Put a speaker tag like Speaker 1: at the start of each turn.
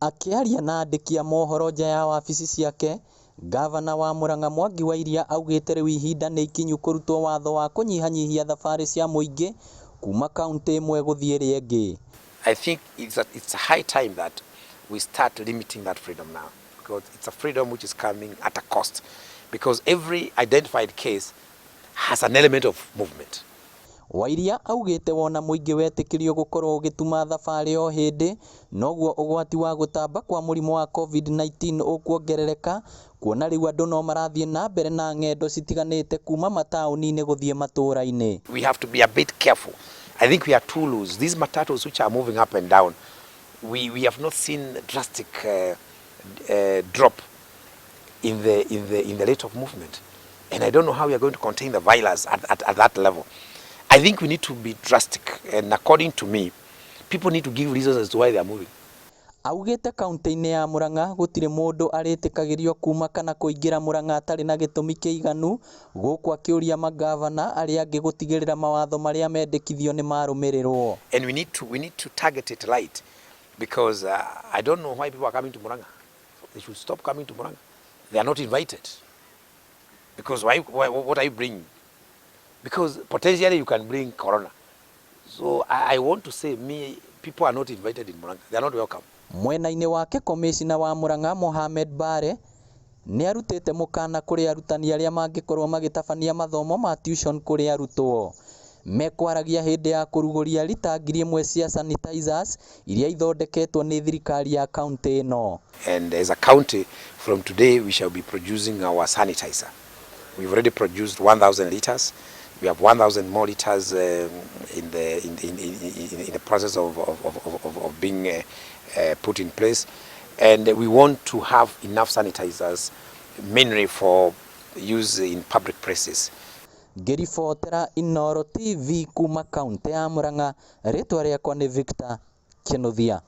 Speaker 1: Akĩaria na andĩki a mohoro nja ya wabici ciake, Ngavana wa Murang'a Mwangi wa Iria augĩte rĩu ihinda nĩ ikinyu kũrutwo watho wa kũnyihanyihia thabarĩ cia mũingĩ kuma kaũntĩ ĩmwe gũthiĩ ĩrĩa ĩngĩ.
Speaker 2: I think it's a high time that we start limiting that freedom now, because it's a freedom which is coming at a cost, because every identified case has an element of movement.
Speaker 1: Wairia augĩte wona mũingĩ wetĩkĩrio gũkorwo ũgĩtuma thabarĩ o hĩndĩ noguo ũgwati wa gũtamba kwa mũrimũ wa COVID-19 ũkuongerereka, kuona rĩu andũ no marathiĩ na mbere na ng'endo citiganĩte kuma mataũni-inĩ gũthiĩ matũũra-inĩ.
Speaker 2: We have to be a bit careful. I think we are too loose. These matatus which are moving up and down, we have not seen drastic drop in the rate of movement. And I don't know how we are going to contain the virus at that level. I think we need to be drastic. And according to me, people need to give reasons as to why they are moving.
Speaker 1: Augĩte kaunti-inĩ ya Murang'a gũtirĩ mũndũ arĩtĩkagĩrio kuma kana kũingĩra Murang'a atarĩ na gĩtũmi kĩiganu, gũkũ akĩũria mangavana arĩa angĩ gũtigĩrĩra mawatho marĩa mendekithio nĩ marũmĩrĩrwo.
Speaker 2: And we need to target it right, because I don't know why people are coming to Murang'a. They should stop coming to Murang'a. They are not invited. Because why, what are you bringing? Because potentially you can bring corona. So I want to say, me, people are not invited in Murang'a. They are not welcome.
Speaker 1: Mwena-inĩ wake, komĩcina wa Murang'a Mohamed Bare nĩ arutĩte mũkana kũrĩ arutani arĩa mangĩkorwo magĩtabania mathomo ma tuition kũrĩ arutwo. Mekwaragia hĩndĩ ya kũrugũria rita 1000 cia sanitizers iria ithondeketwo nĩ thirikari ya kaunti ĩno.
Speaker 2: And as a county, from today we shall be producing our sanitizer. We've already produced 1,000 liters. We have 1,000 more liters in the process of being put in place. And we want to have enough sanitizers, mainly for use in public places.
Speaker 1: Ngĩribotera Inooro TV kuma kaunti ya Murang'a, rĩtwa rĩakwa nĩ Victor Kinuthia.